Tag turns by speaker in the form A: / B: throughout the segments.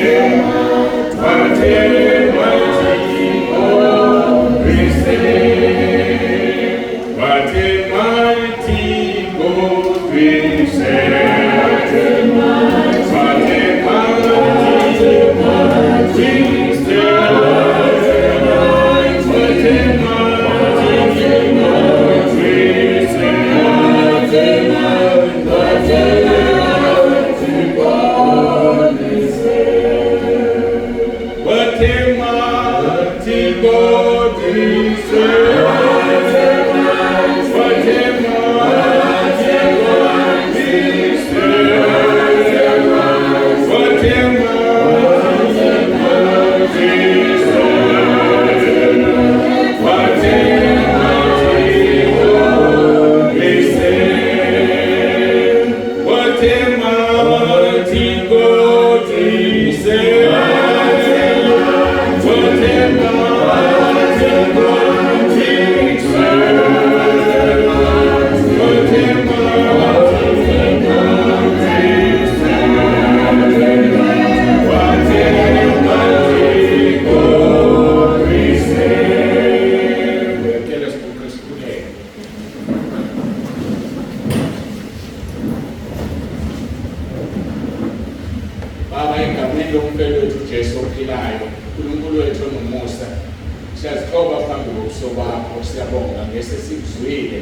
A: What a mighty God we serve. What a mighty God we serve. What a mighty God we serve. What a mighty God we serve. What a mighty God we serve. What a mighty God we serve. What a mighty God we serve. What a mighty God we serve. What a mighty God we serve. What a mighty God we serve. What a mighty God we serve. What a mighty God we serve. What a mighty God we serve. Ngiyacela siguqe sikhuleke. Baba, egameni lomfelo wethu uJesu ophilayo, uNkulunkulu wethu onomusa, siyazithoba phambi kobuso bakho, siyabonga ngesesikuzwile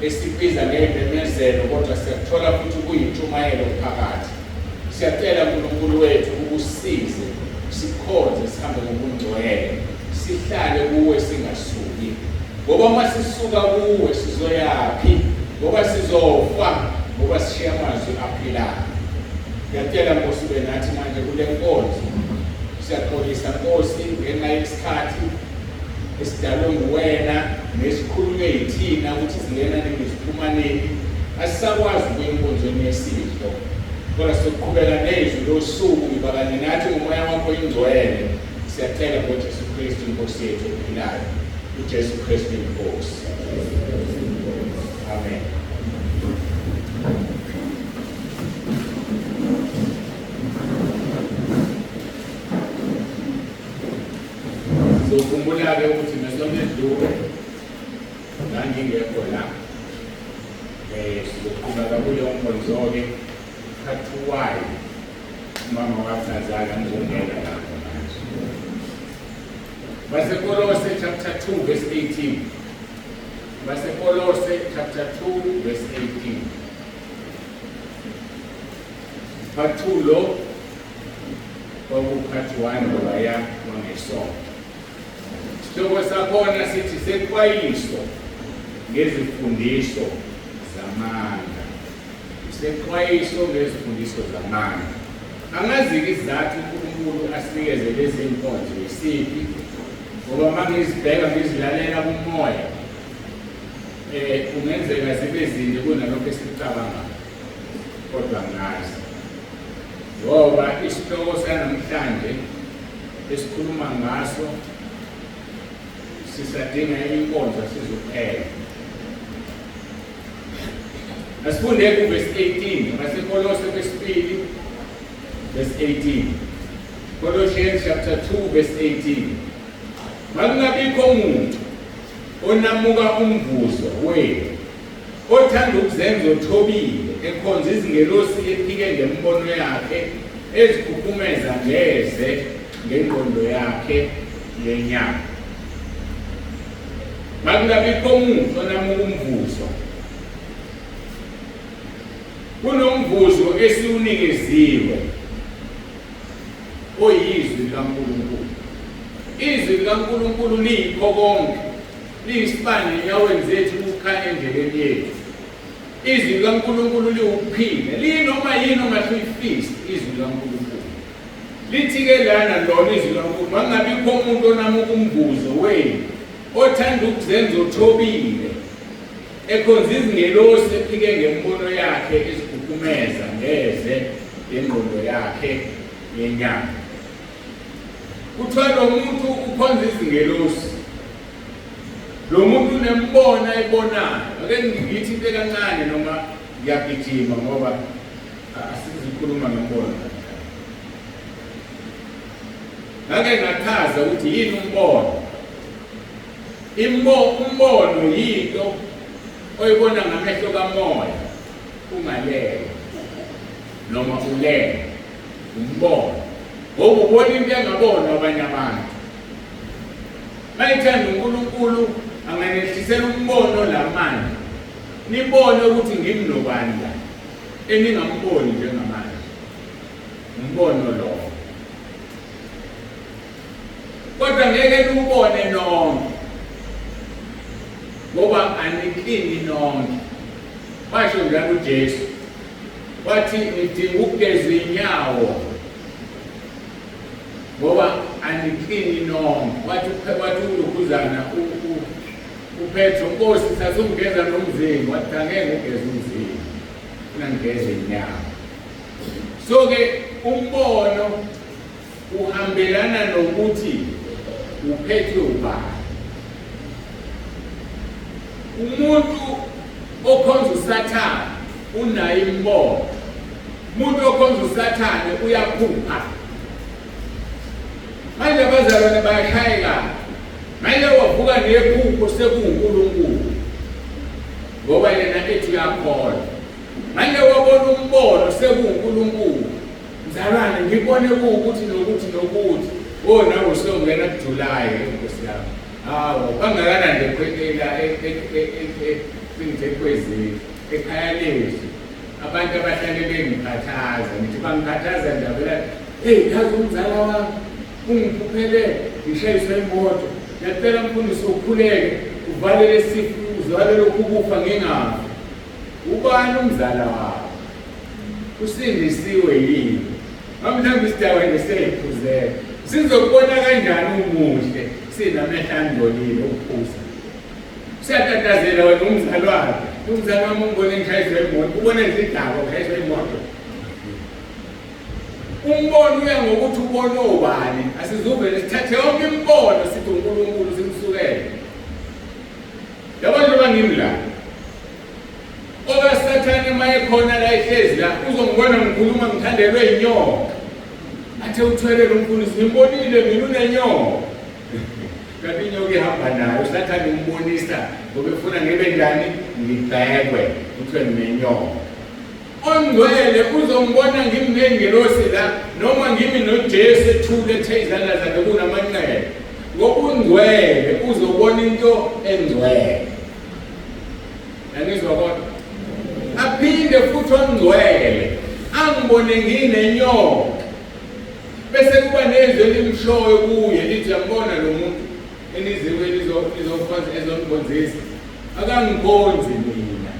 A: esikubiza ngey'memezelo, kodwa siyakuthola futhi kuyintshumayelo phakathi. Siyacela uNkulunkulu wethu ukusize sikhonze, sihambe ngobungcwele, sihlale kuwe singasuki, ngoba uma sisuka kuwe sizoyaphi? Ngoba sizofa, ngoba sishiya amazwi aphilayo. Ngiyacela Nkosi ube nathi manje kule nkonzo. Siyaxolisa Nkosi ngenxa yesikhathi esidalwe nguwena nesikhulunywe yithina ukuthi singena nini siphuma nini, asisakwazi ukuya enkonzweni yesidlo, kodwa sizoqhubeka nezwi losuku. Ngiba kanye nathi ngomoya wakho ingcwele. Siyacela ngoJesu Kristu inkosi yethu ephilayo, uJesu Kristu inkosi. Amen. Sizokhumbula-ke ukuthi ngesonto edlule ngangingekho la. Sizoqhubeka kuleyo nkonzo-ke part 2 umama wakazala ngizongena lapho manje. BaseKolose chapter 2 verse 18. BaseKolose chapter 2 verse 18. Part 2 lo kwaku part 1 lowaya wangesonto. Isihloko sakhona sithi sexwayiso ngezifundiso zamanga. Isexwayiso ngezifundiso zamanga. Angazi-ke isizathu uNkulunkulu asinikeze lezi nkonzo yisiphi, ngoba uma ngizibheka ngizilalela kumoya, kungenzeka zibe zinde kunalokho esikucabangayo, kodwa ngazi ngoba isihloko sanamhlanje esikhuluma ngaso sisadinga inkonzo sizophela. Asifunde kuvesi 18 baseKolose kwesibili verse 18. Colossians chapter 2 verse 18. Makungabikho muntu onamuka umvuzo wenu, othanda ukuzenza othobile, ekhonza izingelosi, ephike ngembono yakhe, ezikhukhumeza ngeze ngengqondo yakhe yenyama. Makungabikho muntu onamuka umvuzo. Kunomvuzo esiwunikeziwe oyizwi likaNkulunkulu. Izwi likaNkulunkulu liyikho konke, liyisibane enyaweni zethu, ukukhanya endleleni yethu. Izwi likaNkulunkulu liwukuphila, liyinoma yini ongahle uyifise. Izwi likaNkulunkulu lithi-ke lana lona izwi likaNkulunkulu, makungabikho umuntu onamuka umvuzo wenu, othanda ukuzenza othobile, ekhonza izingelosi, ephike ngembono yakhe, izikhukhumeza ngeze ngengqondo yakhe yenyama. Kuthiwa lo muntu ukhonza izingelosi, lo muntu unembono ayibonayo. Ake ngithi into kancane noma ngiyagijima ngoba asizukhuluma ngembono. Ngake ngachaza ukuthi yini umbono. Umbono yinto oyibona ngamehlo kamoya ungalele noma ulele. Umbono. Ngoba ubona into engabonwa abanye abantu. Mayithanda uNkulunkulu anganehlisela umbono la manje. Nibone ukuthi ngimi nobani la. Eningamboni njengamanje. Umbono lowo. Kodwa ngeke niwubone nonke. Ngoba aniklini nonke. Washo njalo uJesu. Wathi nidinga ukugeza inyawo. Ngoba aniklini nonke. Wathi wathi uLukhuzana uPetro, Nkosi sasungigeza nomzimba. Wathi angeke ngigeze umzimba. Funa ngigeze inyawo. So ke umbono uhambelana nokuthi uphethwe ubani. Umuntu okhonza uSathane unayo imibono. Umuntu okhonza uSathane uyaphupha. Manje abazalwane bayashayeka. Manje wavuka nephupho sekuwuNkulunkulu. Ngoba yena ethi uyakholwa. Manje wabona umbono sekuwuNkulunkulu. Mzalwane ngibone kuwukuthi nokuthi nokuthi. Oh nawe usuyongena kuJuly Nkosi yami. Hawu kangakanani nje khwekela sengithe kwezini ekhaya lethu. Abantu abahlale bengikhathaza ngithi bangikhathaza nje vela hey yazi umzala wami ungiphuphele ngishayiswe imoto. Ngiyacela mfundisi ukhuleke uvale lesifo uzwale lokhu kufa ngingafi. Ubani umzala wakho? Usindisiwe yini? Mhlawumbe isidakwa nje siyayiphuzela. Sizokubona kanjani umuhle sinamehlo angcolile ukuphuza? Usiyatatazela wena umzali wakhe. Umzali wami ungibone ngishayiswa imoto, ubone izidakwa ngishayiswa imoto. Umbono uya ngokuthi ubone obani. Asizuvele sithathe yonke imibono sithi uNkulunkulu simsukele. Yabo njengoba ngimi la. OkaSathane uma ekhona la ehlezi la uzongibona ngikhuluma ngithandelwe inyoka. Athe uthwele lo mfundisi ngimbonile mina unenyoka. Kanti inyoka ihamba nayo uSathane umbonisa ngoba efuna ngibe njani ngibhekwe kuthiwe nginenyoka. Ongcwele uzongibona ngimi nengelosi la noma ngimi noJesu ethule ethe izandla zakhe kunamanxeba. Ngoba ungcwele uzobona into engcwele. Yanizwa kodwa? Aphinde futhi ongcwele angibone nginenyoka. Bese kuba nezwi elimshoyo kuye lithi uyambona lo muntu eniziwe lizokhonza ezongikhonzisa. Akangikhonzi mina.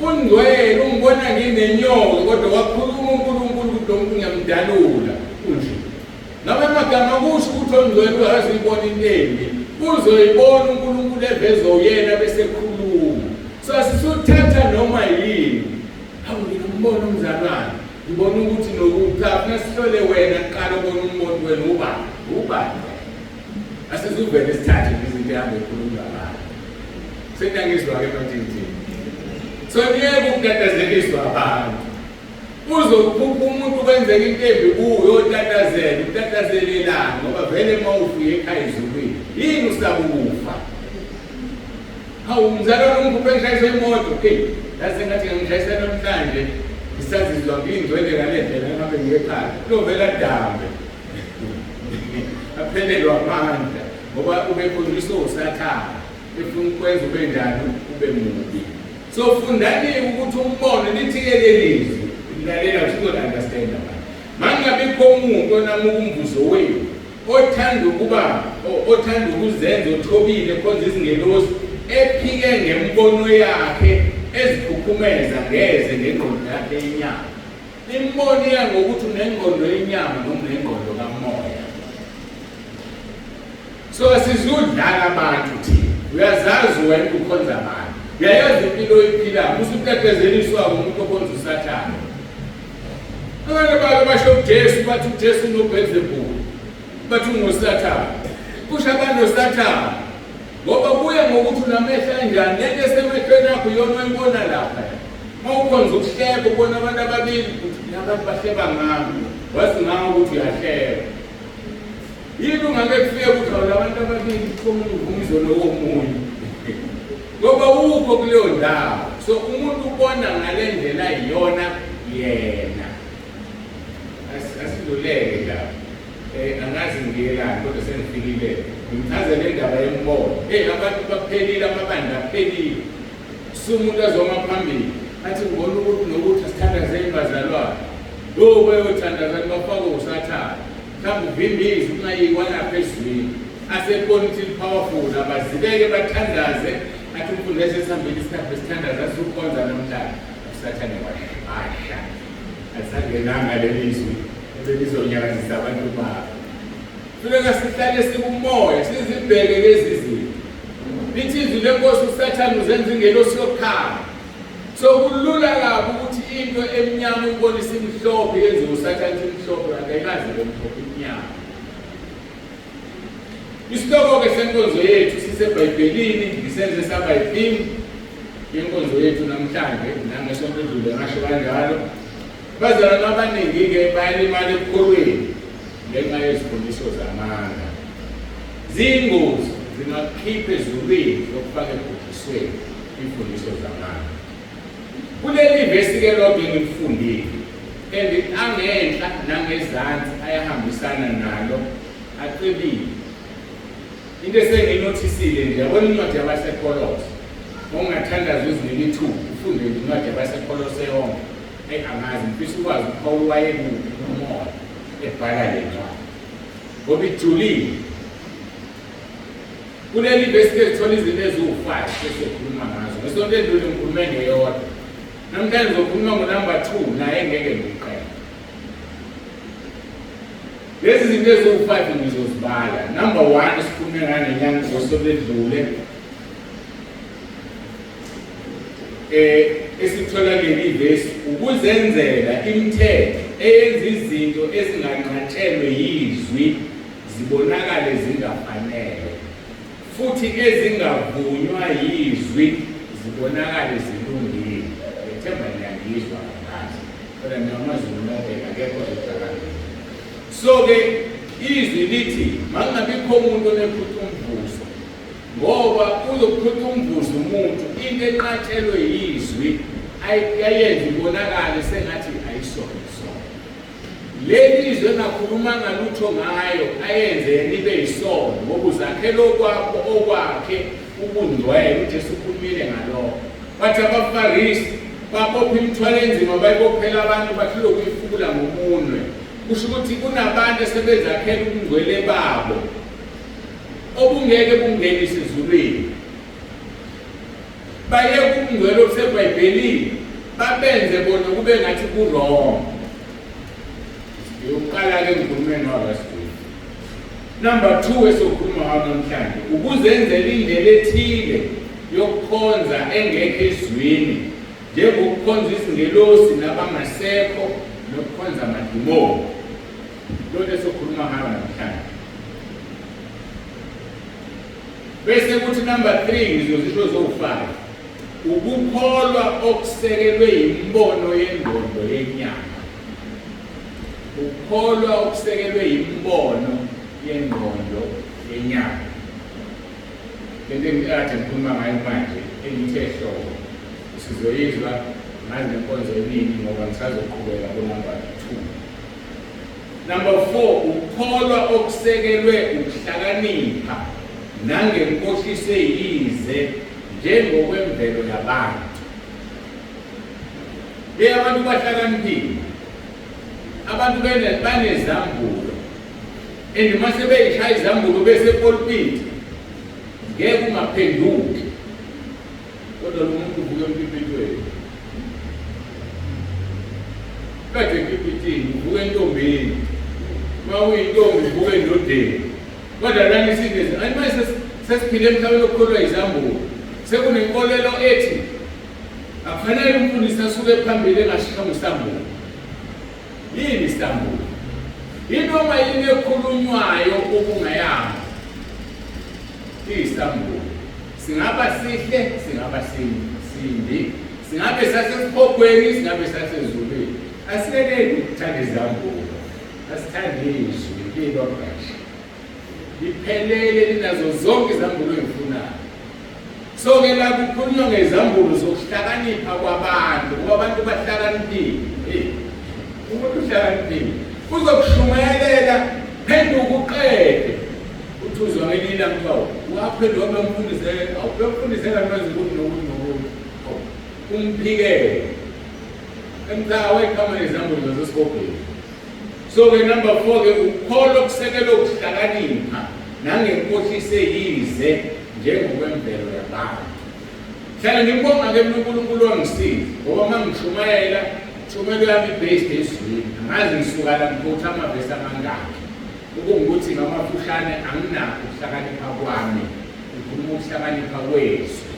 A: Ungcwele ungibona nginenyoka kodwa wakhuluma uNkulunkulu ukuthi lo muntu ngiyamdalula. Unje. Lawa magama kusho ukuthi ongcwele uyazi uyibona into embi. Uzoyibona uNkulunkulu evezwa uyena bese ekhuluma. So asisuthatha noma yini. Hawu nginombona umzalwane. Ngibona ukuthi nokuthi cha funa sihlole wena kuqala ubona umbono wena ubani. Ubani? Asizuvele sithathe izinto ehambe ekhulunywa ngayo. Sengiyangizwa-ke manje ngithini. So niyeke ukutatazeliswa abantu. Uzophupha umuntu kwenzeka into embi kuwe uyotatazela, utatazelelani ngoba vele uma ufika ekhaya ezulwini yini usaba ukufa? Hawu mzalwane ungiphuphe ngishayiswa imoto, hey yazi ngathi ngishayisa namhlanje ngisazizwa ngingcwele ngale ndlela ngabe ngiye ekhaya. Lovela dambe. Aphelelwa amandla ngoba ubekhonjiswa uSathane efuna ukwenza ube njani ube mubi. So fundani ukuthi umbono lithi-ke lelizwi lalela usuzo-understanda manje. Mangabikho umuntu onamuka umvuzo wenu othanda ukuba othanda ukuzenza othobile khonza izingelosi ephike ngembono yakhe ezikhukhumeza ngeze ngengqondo yakhe yenyama. Imbono iya ngokuthi unengqondo yenyama noma unengqondo kamoya. So asizudlala abantu thina. Uyazazi wena ukhonza abantu. Uyayazi impilo oyiphilayo. Usuqeqezeliswa umuntu okhonza uSathane. Abantu bake basho uJesu bathi uJesu unoBelzebul. Bathi unguSathane. Kusho abantu noSathane. Ngoba kuya ngokuthi unamehlo anjani. Lento esemehlweni akho iyona oyibona lapha. Uma ukhonza ukuhleba ubona abantu ababili ukuthi labantu bahleba ngami. Wazi ngawe ukuthi uyahleba. Yini ungake kufike ukuthi awulabantu ababili komunye uvuma izono komunye. Ngoba ukho kuleyo ndawo. So umuntu ubona ngale ndlela iyona yena. Asidluleke lapho. Angazi ngiyelani kodwa sengifikile. Ngichazele indaba yembono. Hey abantu baphelile amabandla aphelile. Sumuntu azoma phambili athi ngibona ukuthi nokuthi asithandazeni bazalwane. Lo bayothandazani bafake usathane. Mhlawumbe uvimbize ungayiwa lapha ezwini. Asebona ukuthi powerful abazibeke bathandaze athi umfundisi esihambile isikhathi besithandaza asizokhonza namhlanje. Usathane washasha. Asangenanga leli zwi ebelizonyakazisa abantu bakhe. Funeka sihlale sikumoya sizibheke lezi zinto. Lithi izwi lenkosi uSathane uzenza ingelosi yokukhala. So kulula kabi ukuthi into emnyama uyibone isimhlophe yenziwe uSathane isimhlophe kanti ayikaze ibe mhlophe imnyama. Isihloko-ke senkonzo yethu siseBhayibhelini, ngisenze saba yitheme yenkonzo yethu namhlanje nangesonto edlule ngasho kanjalo. Bazalwane abaningi-ke bayalimala ekukholweni ngenxa yezifundiso zamanga. Ziyingozi, zingakukhipha ezulwini zokufaka ebhujisweni imfundiso zamanga. Kuleli vesi-ke lodwa engilifundile and angenhla nangezansi ayahambisana nalo acebile. Into esengiyinothisile nje yabona incwadi yabaseKolose. Ongathandaza uzinike ithuba ufunde nje incwadi yabaseKolose yonke. Eyi angazi ngifisa ukwazi uPawulu wayekuphi umoya ebhala le ncwadi. Ngoba ijulile. Kuleli vesi ke sithola izinto eziwu-5 esizokhuluma ngazo. Ngesonto edlule ngikhulume ngeyodwa. Namhlanje ngizokhuluma ngo-number 2 naye ngeke ngiqede. Lezi zinto eziwu-5 ngizozibala. Number 1 sikhulume ngayo ngenyanga ngosonto edlule. Esithola kuleli vesi ukuzenzela imithetho eyenza izinto ezinganqatshelwe yizwi zibonakale zingafanele futhi ezingavunywa yizwi zibonakale zilungile. Ngethemba niyangizwa ngazi. Kodwa niyamazulu nonke akekho ozohlakanipha. So-ke izwi lithi makungabikho umuntu onephutha umvuzo ngoba uzophutha umvuzo umuntu into enqatshelwe yizwi ayenze ibonakale sengathi ayisona isono. Leli izwe engakhulumanga lutho ngayo ayenze yena ibe yisono ngoba uzakhela okwakho okwakhe ubungcwele. UJesu ukhulumile ngalokho. Bathi abaFarisi babopha imithwalo enzima bayibophela abantu bahlulwe ukuyifukula ngomunwe. Kusho ukuthi kunabantu esebezakhela ubungcwele babo obungeke bungenise ezulwini. Bayeka ubungcwele obuseBhayibhelini babenze bona kube ngathi ku-wrong. Ngiyoqala-ke ngikhulume noRasbini. Number 2 esokhuluma ngayo namhlanje ukuzenzela indlela ethile yokukhonza engekho ezwini njengokukhonza izingelosi nabangasekho nokukhonza amadimoni. Lona esokhuluma ngayo namhlanje. Bese kuthi number 3 ngizozisho zowu-5. Ukukholwa okusekelwe yimbono yengqondo yenyama. Ukukholwa okusekelwe yimbono yengqondo yenyama. Lento engikade ngikhuluma ngayo manje engithe hlobo sizoyizwa ngazi nenkonzo eningi ngoba ngisazoqhubeka ku-number 2. Number 4 ukukholwa okusekelwe ukuhlakanipha nangenkohliso eyize njengokwemvelo yabantu. Be abantu bahlakaniphile. Abantu banezambulo. And uma sebeyishaya izambulo besepulpit ngeke ungaphenduki. Kodwa lo muntu uvuka emkipitweni. Kade ekipitini uvuka entombini. Uma uyintombi uvuka endodeni. Kodwa lana isingezi ayi manje sesiphile emhlabeni okukholwa izambulo. Sekunenkolelo ethi akufanele umfundisi asuke phambili engashishanga isambulo. Yini isambulo? Yinoma yini ekhulunywayo okungayazi iyisambulo. Singaba sihle, singaba simbi, singabe sasesiphogweni, singabe sasezulwini. Asiyekeni ukuthanda izambulo, asithande izwi lilodwa nje. Liphelele linazo zonke izambulo engifunayo. So ke la kukhulunywa ngezambulo zokuhlakanipha kwabantu ngoba abantu bahlakaniphile. Hey, umuntu uhlakaniphile. Uzokushumayelela phenduka uqede. Uthi uzwa ngelinye ilanga kuthiwa waphenduka bamfundise, awubemfundise kanti ukuthi nokuthi nokuthi. Umphikele. Emtha wayiqhamuka nezambulo zasesigobheni. So ke number 4 ke ukukholwa okusekelwe ukuhlakanipha nangenkohliso eyize njengokwemvelo yabantu. Hlale ngimbonga ke mina uNkulunkulu wangisiza ngoba uma ngishumayela shumelo yami based ezwini angazi ngisuka la ngiphutha amavesi amangaki ukungukuthi ngamafushane anginakho ukuhlakanipha kwami ngikhuluma ukuhlakanipha kwezwi.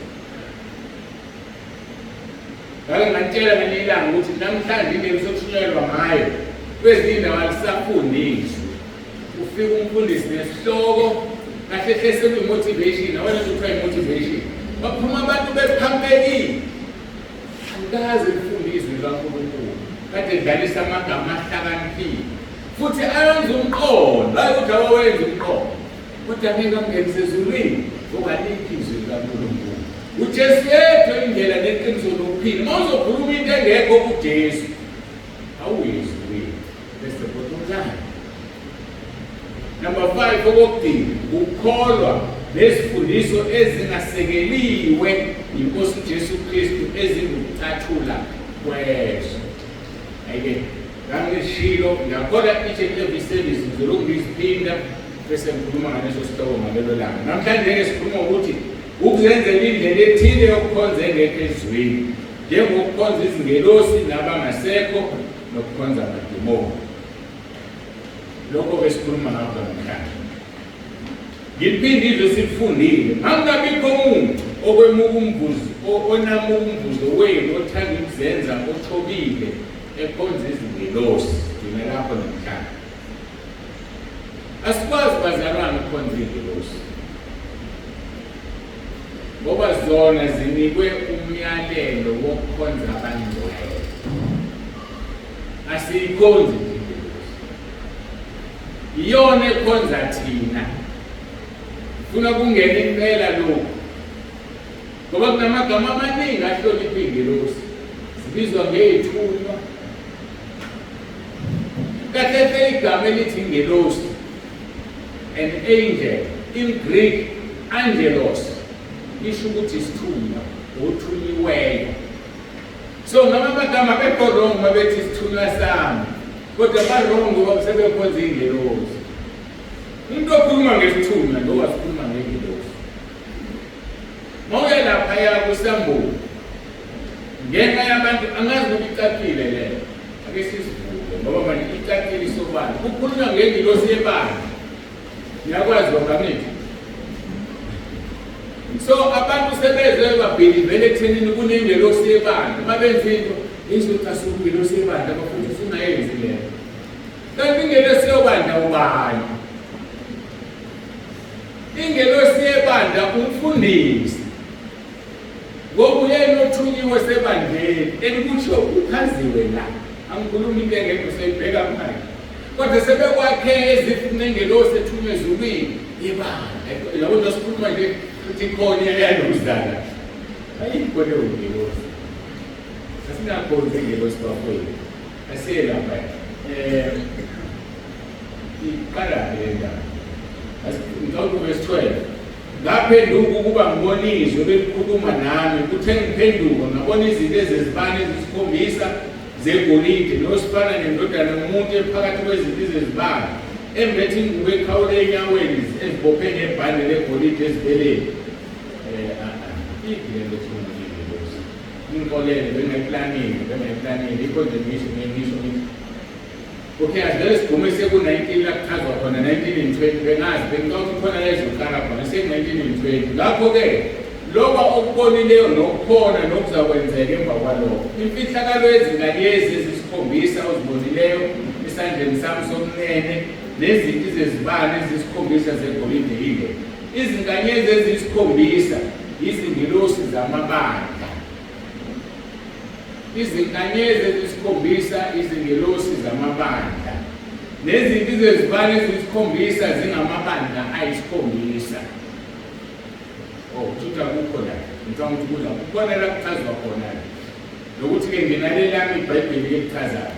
A: Ngake nganitshela ngelinye ilanga ukuthi namhlanje indlela sokushunyayelwa ngayo kwezinye indawo alisafundiswa. Ufika umfundisi nesihloko kahle hle sekuyi-motivation, awena nto kuthiwa i-motivation. Baphuma abantu bephampekile. Angikaze ngifunde izwi likaNkulunkulu. Kade dlalisa amagama ahlakaniphile. Futhi ayenza umqondo, hayi ukuthi awawenza umqondo. Kodwa ngeke amngenise ezulwini ngoba alikho izwi likaNkulunkulu. UJesu yedwa indlela neqiniso nokuphila. Uma uzokhuluma into engekho kuJesu, awuyi ezulwini. That's the bottom line. Number 5 okokugcina ukukholwa nezifundiso ezingasekeliwe yiNkosi uJesu Kristu ezingukucathula kwezwe. Ayike ngangishilo ngiyakholwa each and every service ngizolokhu ngiziphinda bese ngikhuluma ngaleso sihloko ngalelo langa. Namhlanje-ke sikhuluma ngokuthi ukuzenzela indlela ethile yokukhonza engekho ezwini, njengokukhonza izingelosi nabangasekho nokukhonza amadimoni. Lokho-ke sikhuluma ngakho namhlanje. Ngiliphinde izwi esilifundile. Makungabikho muntu okwemuka umvuzo, onamuka umvuzo wenu othanda ukuzenza othobile ekhonza izingelosi. Gcina lapho namhlanje. Asikwazi bazalwane ukukhonza iy'ngelosi ngoba zona zinikwe umyalelo wokukhonza abangcwele. Asiyikhonzi nje ingelosi, iyona ekhonza thina. Funa kungena impela lokhu ngoba kunamagama amaningi ahlonipha iy'ngelosi, zibizwa ngey'thunywa. Kahle hle igama elithi ingelosi, an angel, in Greek angelos, lisho ukuthi isithunywa, othunyiweyo. So ngama amagama abekho wrong uma bethi isithunywa sami, kodwa ba-wrong ngoba sebekhonza ingelosi. Umuntu okhuluma ngesithunywa lo wasikhuluma ngengelosi. Mawuya laphaya kusambulo ngenxa yabantu angazi noma icacile leyo ake sizivule ngoba manje icacile isobala kukhulunywa ngengilosi yebandla niyakwazi lokho angithi so abantu sebeze babhilivele ekuthenini kunengelosi yebandla uma benza into izwi cha sukungelosi yebandla abafuthi usungayenzi leyo kanti ingelosi yobandla ubani Ingelosi yebandla umfundisi. Ngoba uyena othunyiwe sebandleni elikusho kuchaziwe la. Angikhulumi into engekho seyibheka manje. Kodwa sebekwakhe ezithi kunengelosi ethunywe ezulwini yebandla. Yabo nje sikhuluma nje futhi khona iyaluzana. Ayikho leyo ngelosi. Asingakhonzi ingelosi bafowethu. Asiye lapha. Eh iqala le ndaba. Ngicela verse 12. Ngaphenduka ukuba ngibone izwi belikhuluma nami, kuthe ngiphenduka ngabona izinto ezezibane ezisikhombisa zegolide nosifana nendodana yomuntu ephakathi kwezinto ezezibane embethe ingubo ekhawule enyaweni ezibophe ngebhande legolide ezibeleni. Eh ah, ah. iphi le nto ekhuluma ngengelosi? Ngixolele bengayiplanile, bengayiplanile. Yikho nje ngisho ngisho ngithi Okay, asivele sigume seku-19 la kuchazwa khona 19 and 20 bengazi bengicabanga ukuthi khona la izoqala khona seku-19 and 20 ngakho-ke loba okubonileyo nokukhona nokuzakwenzeka emva kwalokho imfihlakalo yezinkanyezi ezisikhombisa ozibonileyo esandleni sami sokunene nezinti zezibane ezisikhombisa zegolide yile izinkanyezi eziyisikhombisa izingilosi zamabandla Izinkanyezi ezisikhombisa izingelosi zamabandla. Nezinti zezibani eziyisikhombisa zingamabandla ayisikhombisa. Oh, kusho akukho la. Ngicabanga ukuthi kula kukhona la kuchazwa khona. Nokuthi-ke nginaleli lami iBhayibheli elichazayo.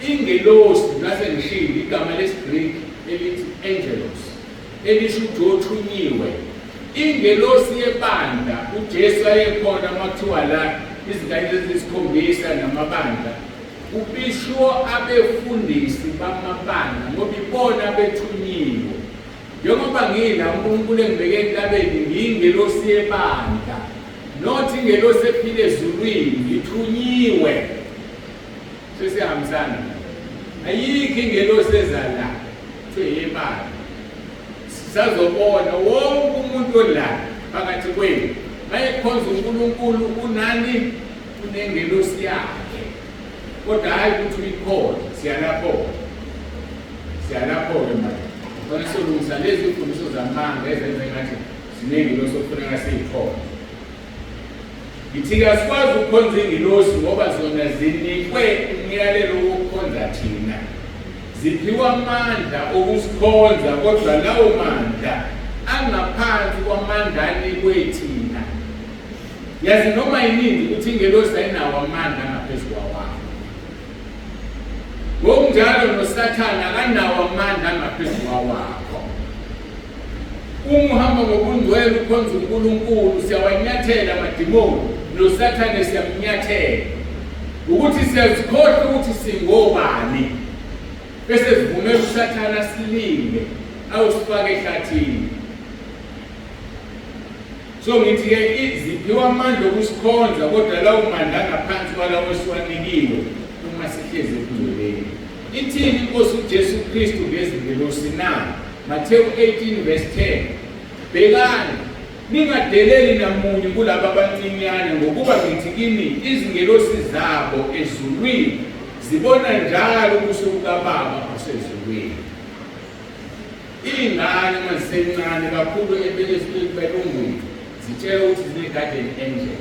A: Ingelosi ngase ngishilo igama lesiGreek elithi angelos elisho ukuthi othunyiwe. Ingelosi yebandla uJesu ayekhona uma kuthiwa la izinkanyezi eziyisikhombisa namabandla kubishiwo abefundisi bamabandla ngoba ibona bethunyiwe. Njengoba ngila uNkulunkulu engibeke entabeni ngiyingelosi yebandla not ingelosi ephila ezulwini ngithunyiwe. Sesihambisana. Ayikho ingelosi eza la kuthiwe yebandla. Sisazobona wonke umuntu ola phakathi kwenu mayekhonza uNkulunkulu unani unengelosi yakhe. Kodwa hhayi ukuthi uyikhonze siyalapho. Siyalapho-ke manje. Khona solungisa lezi mfundiso zamanga ezenza ngathi zinengelosi okufuneka siyikhonze. Ngithi-ke asikwazi ukukhonza ingilosi ngoba zona zinikwe umyalelo wokukhonza thina. Ziphiwa amandla okusikhonza kodwa lawo mandla angaphansi kwamandla anikwe thina. Yazi noma yinini ukuthi ingelosi ayinawo amandla angaphezu kwawakho. Ngokunjalo noSathane akanawo amandla angaphezu kwawakho. Uma uhamba ngobungcwele ukhonza uNkulunkulu siyawanyathela amadimoni noSathane siyamnyathela. Ukuthi siyazikhohlwa ukuthi singobani bese sivumela uSathane asilinge ayosifaka ehlathini. So ngithi-ke ziphiwa amandla okusikhonza kodwa lawo mandla angaphansi kwalawo esiwanikiwe uma sihlezi ebungcweleni. Ithini inkosi uJesu Kristu ngezingelosi na? Mathewu 18 verse 10. Bhekani, ningadeleli namunye kulaba abancinyane, ngokuba ngithi kini izingelosi zabo ezulwini zibona njalo ubuso bukaBaba osezulwini. Iy'ngane uma zisencane kakhulu ebelungwini zitshela ukuthi zine-guardian angel.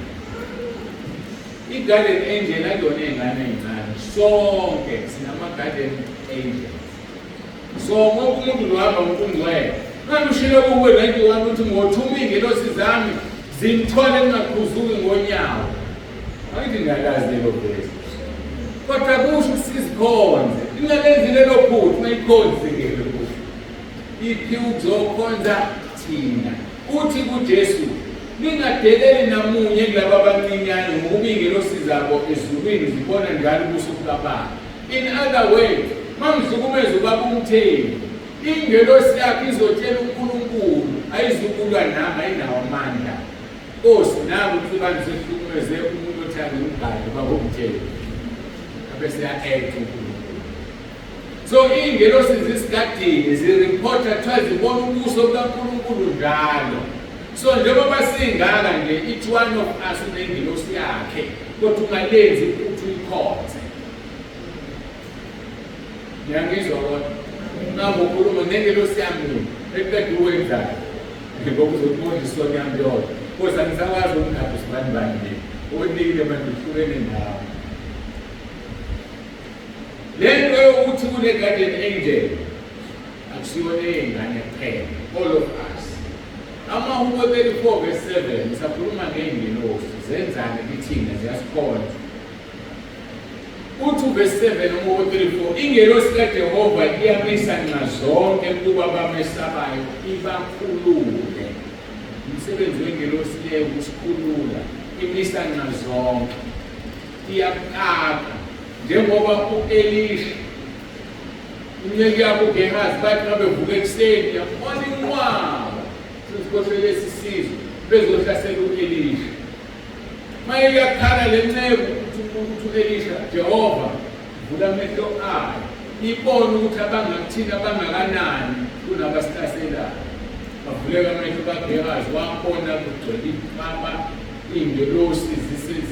A: I-guardian angel akuyona iy'ngane ey'ncane, sonke sinama-guardian angels. So wonke umuntu lohamba ngokungcwele. Ngabe ushilo kuwe 91 ukuthi ngothuma iy'ngelosi zami zimthwale ngingaqhuzuki ngonyawo. Angithi ngiyalazi lelo vesi. Kodwa kusho ukuthi sizikhonze. Ingalenzi lelo phutha, ungayikhonzi ke lelo phutha. Iphiwe ukuzokhonza thina. Uthi kuJesu, ningadeleli namunye kulaba abancinyane ngokuba iy'ngelosi zabo ezulwini zibona njalo ubuso bukaBaba. In other words, mangihlukumeza ubaba uMthembu, ingelosi yakhe izotshela uNkulunkulu, ayizukulwa nami, ayinawo amandla. Nkosi, nangu uXibani sehlukumeze umuntu othanda umgadi ubaba uMthembu. Abese ya-act uNkulunkulu. So iy'ngelosi zisigadile zirephotha kuthiwa zibona ubuso bukaNkulunkulu njalo. So njengoba singaka nje each one of us unengelosi yakhe kodwa ungalenzi ukuthi uyikhonze. Ngiyangizwa kodwa. Ngabe ukhuluma nengelosi yami mina ekuqeda ukwenzayo. Ngoba uzothi isoni yami yodwa. Kodwa angisakwazi ukugada usibani bani nje. Onikile manje uhlukene nawe. Le nto yokuthi kune-guardian angel akusiyona eyey'ngane kuphela, all of us. Amahubo 34 verse 7 ngisakhuluma ngey'ngelosi zenzani kithina ziyasikhonza. Uthi uvesi 7 umuko 34 ingelosi kaJehova iyamisa nxazonke kuba bamesabayo ibakhulule. Umsebenzi wengelosi leyo ukusikhulula, imisa nxazonke. Iyakaka njengoba uElisha inceku yakho uGehazi bathi mabevuka ekuseni yabona inqwaba sesikhohlwe lesi sizwe bezohlasela u-Elisha. Maye iyakhala le nceku ukuthi u-Elisha, Jehova, vula amehlo ayo ibone ukuthi abangakuthina bangakanani kunabasihlaselayo. Bavuleka amehlo kaGehazi wabona kugcwele impama iy'ngelosi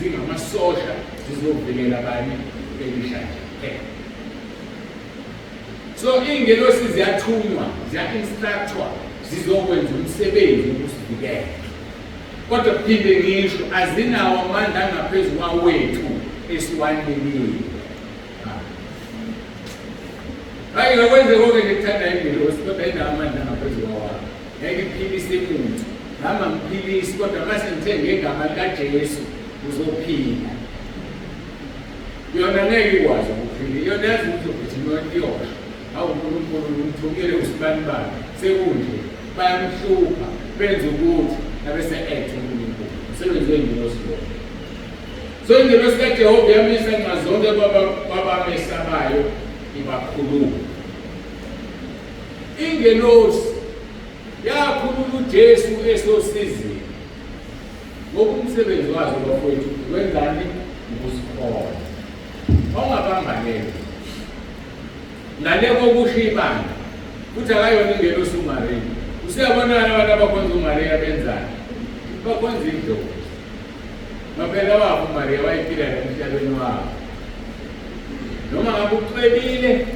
A: zingamasosha zizovikela bani u-Elisha nje kuphela. So iy'ngelosi ziyathunywa, ziya-instructwa zizokwenza umsebenzi wokusivikela. Kodwa kuphinde ngisho azinawo amandla angaphezu kwawethu esiwanikiwe. Hayi ngakwenze konke nje kuthanda ingelosi kodwa inawo amandla ngaphezu kwawami. Ngeke iphilise muntu. Nami angiphilisi kodwa mase ngithe ngegama likaJesu uzophila. Yona ngeke ikwazi ukuphila. Yona yazi ukuthi ugijima iyosho. Hawu uNkulunkulu ngimthukile usibani bani. Sekunje bayamhlupha benza ukuthi abese ethi uNkulunkulu. Umsebenzi wengelosi lo. So ingelosi kaJehova yamisa nxazonke kwabamesabayo ibakhulula. Ingelosi yakhulula uJesu esosizini. Ngoba umsebenzi wazo bafowethu wenzani? Ukusikhona. Ongabamba lento. Ngale kokusho ibandla futhi akayona ingelosi uMariya. Usuyabonana abantu abakhonza uMariya benzani? Bakhonza idlozi. Maphela wafa uMariya wayephila la emhlabeni wabo. Noma ngabe ucwebile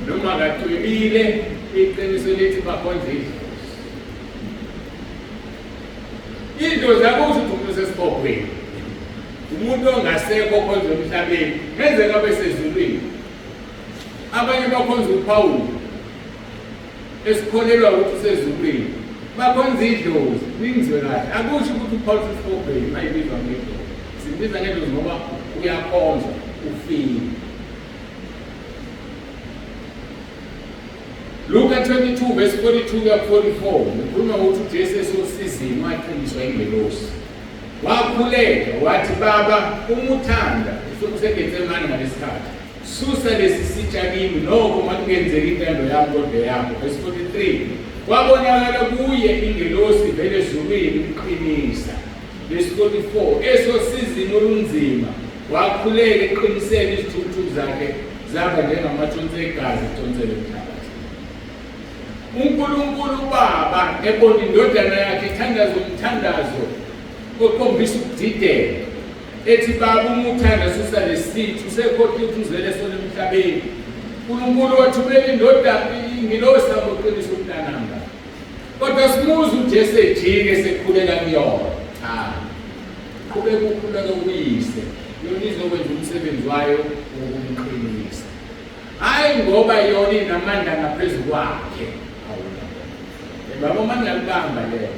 A: noma akacwebile iqiniso lithi bakhonza idlozi. Idlozi akusho ukuthi umuntu usesibhokhweni. Umuntu ongasekho okhonza emhlabeni ngenzeka abe sezulwini. Abanye bakhonza uPawulu esikholelwa ukuthi usezulwini. Bakhonza idlozi, ningizwe kahle. Akusho ukuthi uPawulu usesibhokhweni mayibizwa ngedlozi. Simbiza ngedlozi ngoba uyakhonza, ufile. Luka 22 verse 42 kuya 44 ngikhuluma ngokuthi uJesu esosizini waqiniswa ingelosi. Wakhuleka wathi baba uma uthanda usuke useGetsemane ngalesikhathi susa lesi sitsha kimi nokho makungenzeki intando yami kodwa yakho. Verse 43 kwabonakala kuye ingelosi vele ezulwini imqinisa. Verse 44 esosizini olunzima wakhuleka eqinisele izithukuthuku zakhe zaba njengamathonsi egazi econsela emhlabathini. UNkulunkulu uBaba ebona indodana yakhe ithandaza umthandazo okhombisa ukudideka ethi baba uma uthanda susa lesithu usekhohlwe ukuthi uzele sona emhlabeni. uNkulunkulu wathumela indodana ingilosi abuqinisa umntanami. Kodwa simuza uJesu ejike sekhuleka kuyona. Cha. Qhubeka ukhuleka kuyise. Yona izokwenza umsebenzi wayo wokumqinisa. Hayi ngoba yona inamandla ngaphezu kwakhe. Baba uma ngalibamba lelo.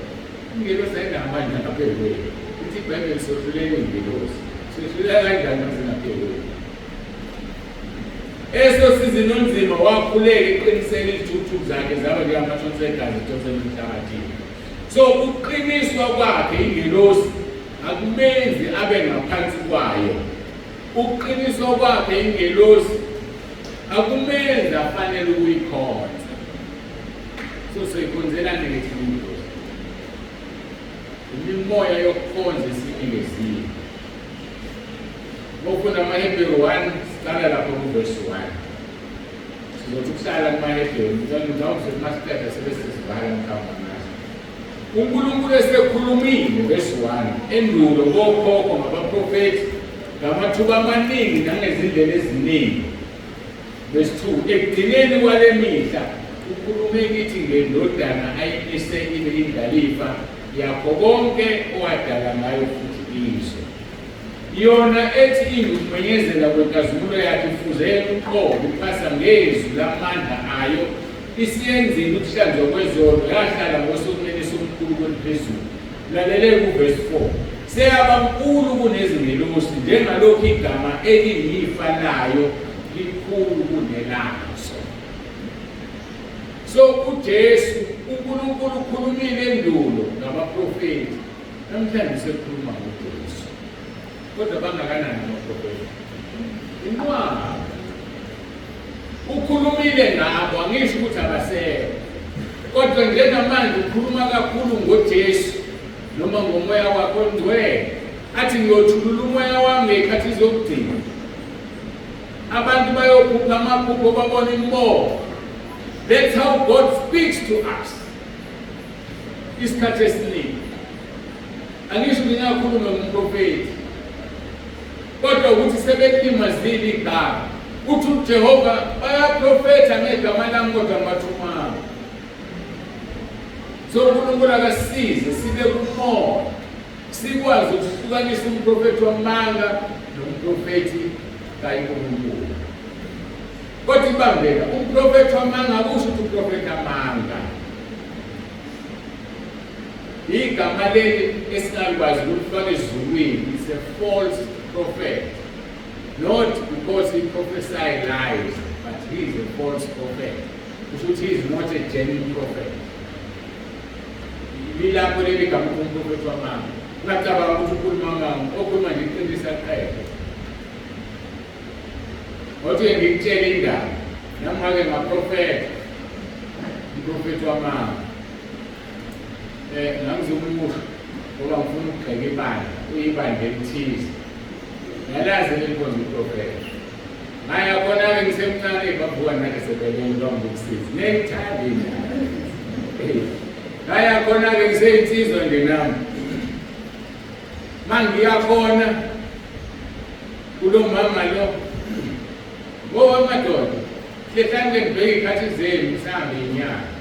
A: Ingelosi ayinamandla ngaphezu kwethu. Ithi iBhayibheli sohluleka ingelosi. Sohluleka kanjani uma singaphezu kwethu? Esosizini onzima wakhuleka eqinisele izithukuthuku zakhe zaba njengamathonsi egazi ethonsela emhlabathini. So ukuqiniswa kwakhe ingelosi akumenzi abe ngaphansi kwayo. Ukuqiniswa kwakhe ingelosi akumenzi afanele ukuyikhonza. So soyikhonzela nini thina ingelosi? Imimoya yokukhonza esinikeziwe. Ufunda amaHebheru 1 siqala lapho kuvesi 1. Sizothi ukuhlala kumaHebheru mhlawumbe uma siqeda sebe sesivala mhlawumbe ngaso. uNkulunkulu esekhulumile verse 1 endulo kokhokho ngabaprofethi ngamathuba amaningi nangezindlela eziningi. Verse 2 ekugcineni kwale mihla ukhulume kithi ngendodana ayimise ibe indlalifa yakho konke owadala ngayo futhi izwe. Yona ethi ingukumenyezela kwenkazimulo yakhe ifuze yena uqobo iphasa ngezwi lamandla ayo isiyenzile ukuhlanzwa kwezono yahlala ngosokunene somkhulu kweliphezulu. Lalele kuvesi 4. Seyaba mkhulu kunezingelosi njengalokhu igama eliyifa layo likhulu kunelazo. So uJesu uNkulunkulu ukhulumile endulo ngabaprofeti Namhlanje sekhuluma ngoJesu. Kodwa bangakanani abaprofeti? Inqwaba. Ukhulumile ngabo, angisho ukuthi abasekho. Kodwa njengamanje ukhuluma kakhulu ngoJesu noma ngomoya wakhe ongcwele. Athi ngiyothulula umoya wami ngey'khathi zokugcina. Abantu bayophupha amaphupho babone imibono. That's how God speaks to us. Isikhathi esiningi angisho ngingakhuluma ngomprofethi kodwa ukuthi sebelimazile igama uthi uJehova bayaprofetha ngegama lami kodwa ngibathumanga. So uNkulunkulu akasize sibe kumoya sikwazi ukuhlukanisa umprofethi wamanga nomprofethi kaNkulunkulu. Kodwa ibambeka umprofethi wamanga akusho ukuthi uprofethi amanga. Igama leli esingalikwazi ukulifaka ezulwini is a false prophet. Not because he prophesied lies, but he is a false prophet. Kusho ukuthi he is not a genuine prophet. Lilapho leli gama ukuthi umprofethi wamanga. Ungacabanga ukuthi ukhuluma amanga, okhuluma nje iqiniso aqede. Wathi ngikutshele indaba, nami ngake ngaprofetha, umprofethi wamanga. Ngangizomusho ngoba ngifuna ukugxeka ibandla, uyibandla elithize. Ngiyalazi leli nkonzo uprofetha. Ngaya khona-ke ngisemncane bavuka nake sebelele bangibukisiza. Ngiyayithanda indaba. Ngaya khona-ke ngiseyinsizwa nje nami. Mangiya khona kulo mama lo ngoba madoda hlehlani ke ngibheke ikhathi zenu mhlawumbe inyanga.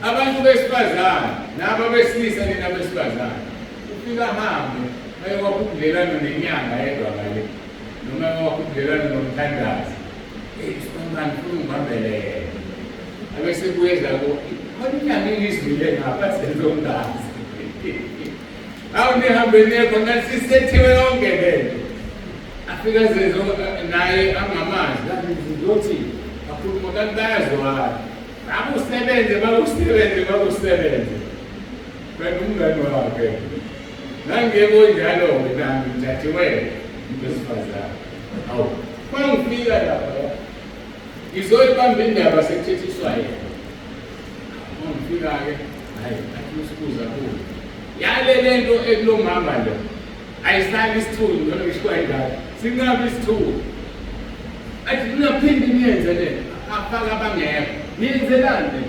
A: Abantu besifazane naba besilisa nina besifazane ufika ahambe ayokwakha ubudlelwano nenyanga yedwa ngale noma ayokwakha ubudlelwano nomthandazi. Eyi sibambani funa ungibambele yena. Abesebuye zako khona inyanga engizwile ngapha senzongazi. Awu nihambe niye khona sisethiwe yonke lento. Afika zenzo naye angamazi kanti ngizothi akhuluma kanti bayazwana. Bakusebenze bakusebenze bakusebenze. Kanti umngani wakhe. Ngangiye kunjalo-ke nami ngithathiwe umuntu wesifazane. Awu, mangifika lapha ngizoyibamba indaba sekuthethiswa yena. Mangifika-ke, hhayi, athi usibuza kuyo. Yale lento ekulo mama lo. Ayisali isithunzi noma ngisho ayingaka. Sinqaba isithunzi. Athi ningaphindi niyenze le. Afaka abangekho. Niyenzelani le?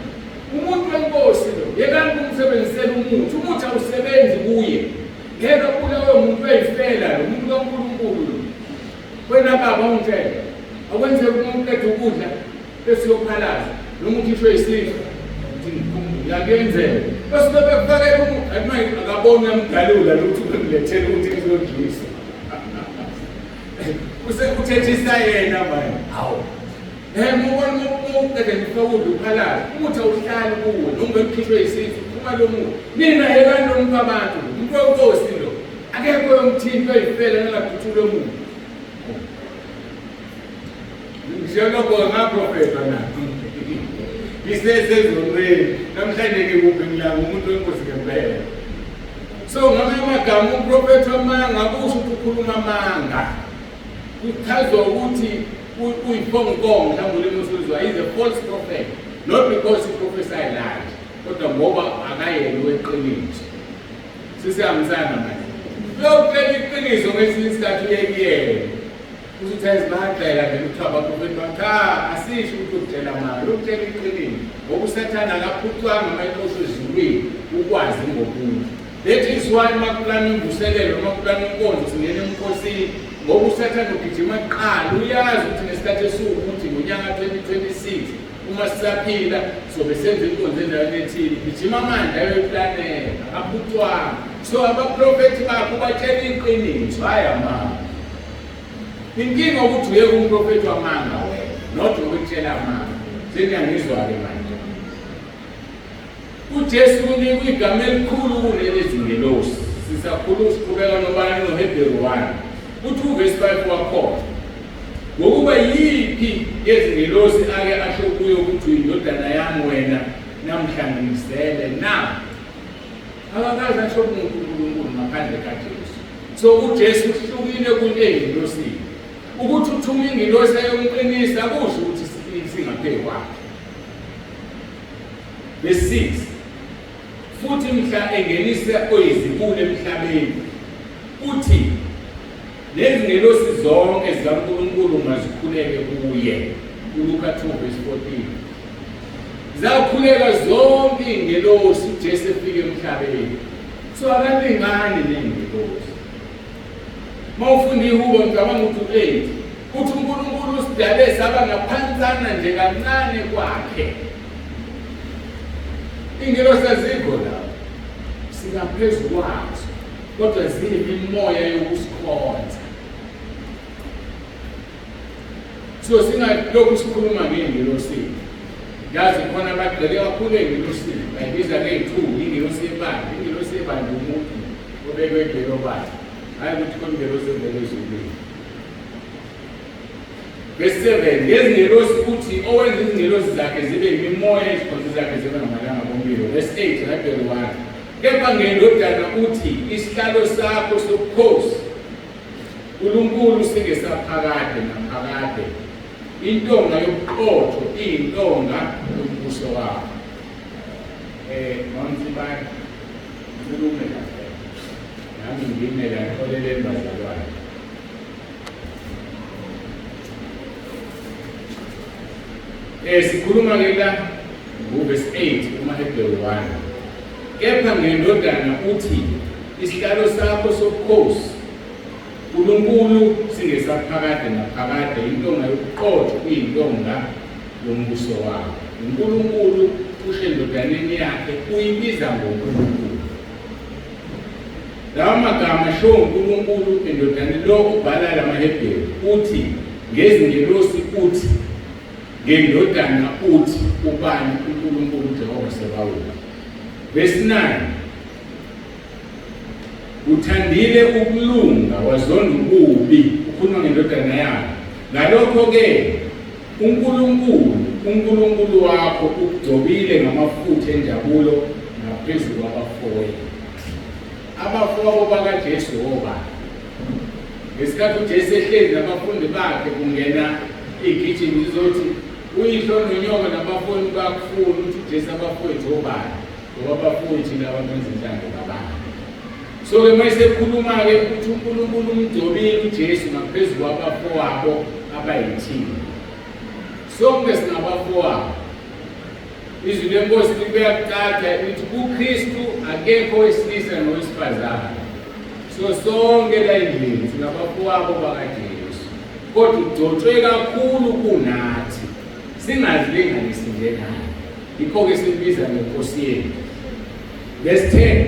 A: Umuntu wenkosi lo, yekani ukumsebenzisela umuthi. Umuthi awusebenzi kuye. Ngeke abulawe umuntu oyifela lo, umuntu kaNkulunkulu lo. Wena baba ungitshele. Akwenzeki uma uqeda ukudla bese uyophalaza noma ukhishwe isisu. Uthi ngikhumbule akuyenzeka. Basuke bekufakela umuthi athi akaboni uyamdalula lutho ubengilethela ukuthi ngizodlisa. Usekuthethisa yena manje. Hawu. Mubona uqede ngifaka ukudla uphalaza. Umuthi awuhlali kuwe noma bekukhishwe isisu uphuma lo muthi. Nina yekani lo muntu abantu, umuntu wenkosi lo. Akekho yomthinto oyifela nangaphuthulwe muntu. Ngisho lokho ngaprofetha na. Ngisesezonweni. Namhlanje ngikuphi ngilanga umuntu wenkosi ngempela. So ngamanye amagama umprofethi wamanga akusho ukuthi ukhuluma amanga. Kuchazwa ukuthi uyiphongkong mhlawumbe ulimi osuluzwa is a false prophet not because he prophesy lies kodwa ngoba akayena weqiniso. Sisihambisana manje. Uyokutshela iqiniso ngesinye isikhathi uye kuyena. Usuthi ayizibagxeka nje kuthiwa abaprofethi ba cha asisho ukuthi ukutshela amanga, ukutshela iqiniso. Ngoba uSathane akaphucwanga uma exoshwa ezulwini ukwazi ngokunye. That is why uma kuplana imvuselelo noma kuplana inkonzo singena emkhosini ngoba uSathane ugijima kuqala uyazi ukuthi ngesikhathi esiwukuthi ngonyaka 2026 uma sisaphila sobe senza inkonzo endaweni ethile gijima amandla ayoyiplanela akaphucwanga. So abaprofethi bakho batshela iqiniso hhayi amanga. Inkinga ukuthi uye kumprofethi wamanga wena not ukutshela amanga. Seniyangizwa-ke manje. UJesu unikwa igama elikhulu kunelezingelosi. Sisakhulu siqhubeka nobani noHebheru 1. Uthi uvesi 5 wakhona. Ngokuba yiphi yezingelosi ake asho kuyo ukuthi uyindodana yami wena namhla ngimzele na? Akakaze asho kumuntu uNkulunkulu ngaphandle kaJesu. So uJesu uhlukile kuneyingelosini. Ukuthi uthuma ingelosi ayomqinisa akusho ukuthi singaphezu kwakhe. Verse 6. Futhi mhla engenisa oyizibulo emhlabeni uthi nezingelosi zonke zikaNkulunkulu mazikhuleke kuye. ULuka 2 verse 14. Zakhuleka zonke iy'ngelosi uJesu efika emhlabeni. So akalingani ney'ngelosi. Uma ufunda ihubo ngicabanga ukuthi u-8 uthi uNkulunkulu usidale saba ngaphansana nje kancane kwakhe. Iy'ngelosi azikho lapho. Singaphezu kwazo kodwa ziyimimoya yokusikhonza. So singalokhu sikhuluma ngey'ngelosi. Yazi khona abagxile kakhulu ey'ngelosini, bayibiza ngey'thuku, ingelosi yebandla, ingelosi yebandla umuntu obekwe kulelo bandla. Hhayi ukuthi khona ingelosi evela ezulwini. Verse 7, ngezingelosi uthi owenza izingelosi zakhe zibe imimoya, izikhonzi zakhe zibe ngamalanga omlilo. Verse 8, Hebheru 1. Kepha ngendodana uthi isihlalo sakho sobukhosi uNkulunkulu singesaphakade naphakade. Intonga yobuqotho iyintonga yombuso wakho. Mamsibani, ngikhulume kahle. Nami ngime la ngixoleleni bazalwane. Sikhuluma ke la nguvesi 8 kumaHebheru 1. Kepha ngendodana uthi isihlalo sakho sobukhosi uNkulunkulu singesaphakade naphakade, intonga yobuqotho kuyintonga yombuso wakho. UNkulunkulu usho endodaneni yakhe uyibiza ngoNkulunkulu. Lawa magama ashiwo uNkulunkulu endodaneni lo ubhala lamaHebheru uthi ngezingelosi uthi ngendodana uthi ubani uNkulunkulu uJehova Sebawoti. Verse 9 Uthandile ukulunga wazonda ububi, ukhuluma ngendodana yakhe. Ngalokho-ke uNkulunkulu, uNkulunkulu wakho ukugcobile ngamafutha enjabulo ngaphezu kwabafowenu. Abafowabo bakaJesu obani? Ngesikhathi uJesu ehlezi nabafundi bakhe kungena igijimi lizothi uyihlo nonyoko nabafowenu bakufuna ukuthi uJesu abafowethu obani? Ngoba abafowethu laba benza intando kababa. So-ke uma esekhuluma-ke ukuthi uNkulunkulu umgcobile uJesu ngaphezu kwabafowabo abayithini. Sonke singabafowabo. Izwi lenkosi libeka kucaca lithi kuKristu akekho owesilisa nowesifazane. So sonke la endlini singabafowabo bakaJesu. Kodwa ugcotshwe kakhulu kunathi. Singazilinganisi nje naye. Yikho-ke simbiza ngenkosi yethu. Verse 10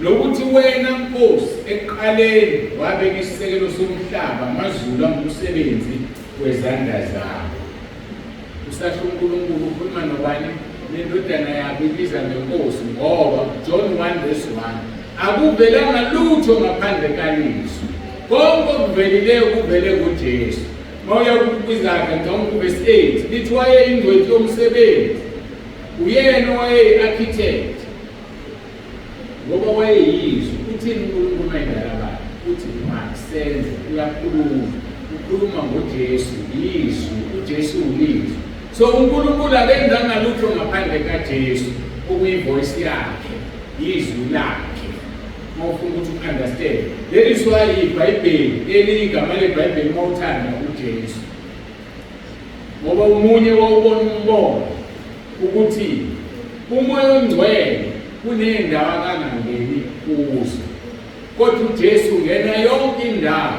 A: Nokuthi wena Nkosi ekuqaleni wabeka isisekelo somhlaba, amazulu angumsebenzi wezandla zakho. Usasho uNkulunkulu ukhuluma nobani? Nendodana yakhe ibiza ngenkosi ngoba John 1 verse 1 akuvelanga lutho ngaphandle kalizwi. Konke okuvelileyo kuvele kuJesu. Mawuya kwiZaga ngicabanga kuvesi 8 lithi wayeyingcweti yomsebenzi. Uyena owayeyi-architect ngoba wayeyizwi. Uthini uNkulunkulu uma edala abantu? Uthi makusenze, uyakhuluma. Ukhuluma ngoJesu, yizwi, uJesu ulizwi. So uNkulunkulu akenzanga lutho ngaphandle kaJesu, okuyivoice yakhe, yizwi lakhe. Uma ufuna ukuthi u-understand. That is why iBhayibheli, elinye igama leBhayibheli uma uthanda uJesu. Ngoba omunye wawubona umbono ukuthi uMoya oNgcwele kuney'ndawo akangangeni kuzo. Kodwa uJesu ungena yonke indawo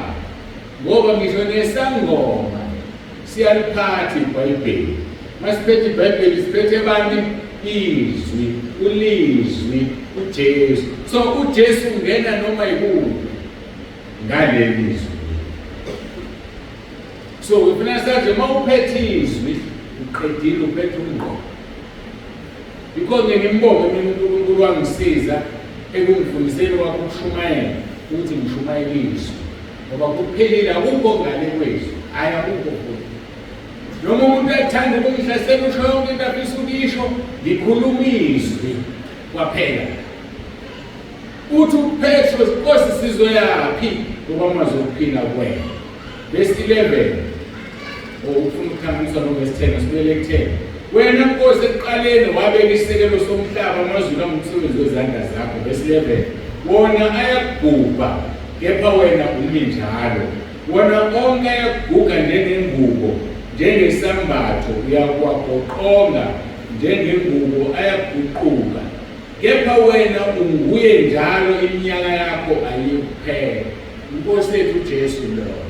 A: ngoba ngisho nesangoma siyaliphatha iBhayibheli. Masiphethe iBhayibheli siphethe bani? Izwi, ulizwi, uJesu. So uJesu ungena noma yikuphi ngaleli zwi. So ufuna sathi uma uphethe izwi uqedile uphethe umngqondo. Yikho nje ngimbonge mina uNkulunkulu wangisiza ekungifundiseni kwakho ukushumayela ukuthi ngishumayele izwi. Ngoba kuphelile akukho ngale kwezwi. Hhayi akukho futhi. Noma umuntu ethanda ukungihlasela usho yonke into afisa ukuyisho, ngikhuluma izwi kwaphela. Uthi uPetro, Nkosi sizoyaphi ngoba amazwi okuphila kuwena. Verse 11. Ufuna ukuhlanganiswa novesi 10, asibuyele ku-10. Wena Nkosi ekuqaleni wabeka isisekelo somhlaba, amazulu angumsebenzi wezandla zakho. Verse 11. Wona ayakubhubha, kepha wena umi njalo. Wona onke ayakuguga njengengubo, njengesambatho uyakuwagoqonga njengengubo ayakuguquka. Kepha wena unguye njalo, iminyaka yakho ayiyukuphela. INkosi yethu uJesu lowo.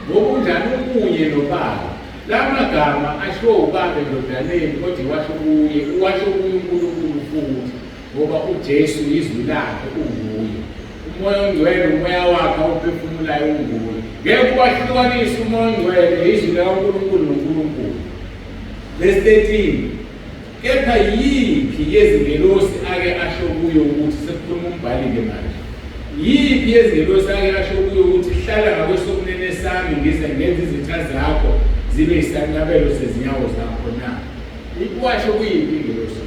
A: Ngokunjani umunye noBaba. La magama ashiwo uBaba endodaneni kodwa iwasho kuye, uwasho kuye uNkulunkulu futhi ngoba uJesu izwi lakhe unguye. Umoya oNgcwele umoya wakhe awuphefumulayo unguye. Ngeke uwahlukanise umoya oNgcwele izwi likaNkulunkulu noNkulunkulu. uNkulunkulu. Verse 13. Kepha yiphi yezingelosi ake asho kuyo ukuthi, sekukhuluma umbhali-ke manje, yiphi yezingelosi ake asho kuyo ukuthi, hlala ngakwesokunene sami ngize ngenze izitha zakho zibe isanqabelo sezinyawo zakho na? Washo kuyiphi ingelosi?